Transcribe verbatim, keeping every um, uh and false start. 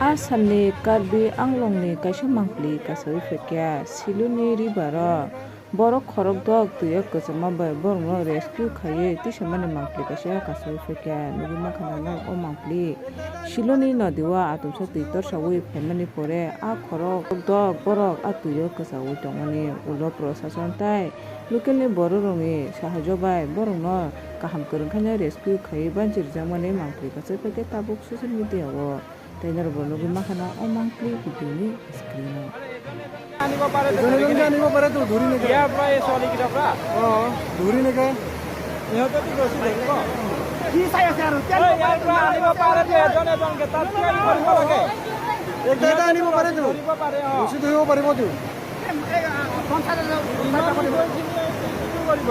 Assamni Karbi Anglongni kaisa mangpli kasawi phaikha Siloni river-o. Borok khorokdok twi o kwchama bai borokno rescue khaiwi tisamani mangpli kaisa kasawi phaikha. Nugwi mankha norok o mangpli Siloni nodi o atomsa twi torsawi phaimani pore a khorokdok borok a twi o kwchawi tongmani ulo prosason tai local ni borok rokni sahajyo bai borokno kaham kwrwng khaino rescue khaiwi banchi rwjakmani mangpli kasawi phaikha tabuk social media o. Tei norok bo nugwi mankha na o mangpli video ni screen o. आने को पारे तो धूरी नहीं गए। यार ब्रो, ये सॉरी की डबरा। हाँ, धूरी नहीं गए। यहाँ तो तू दोषी देखो। কি চাই আছে আৰু? এই ইয়াৰ পৰা আনিব পাৰে তো এজন এজনকে, তাতকৈ আনিব লাগে। একটা এটা আনিব পাৰে তো। ধৰিব পাৰে, অ। ৰচী ধৰিব পাৰিব তো। পঞ্চাশ হাজাৰ। ইমান ইমানখিনি কি কৰিব?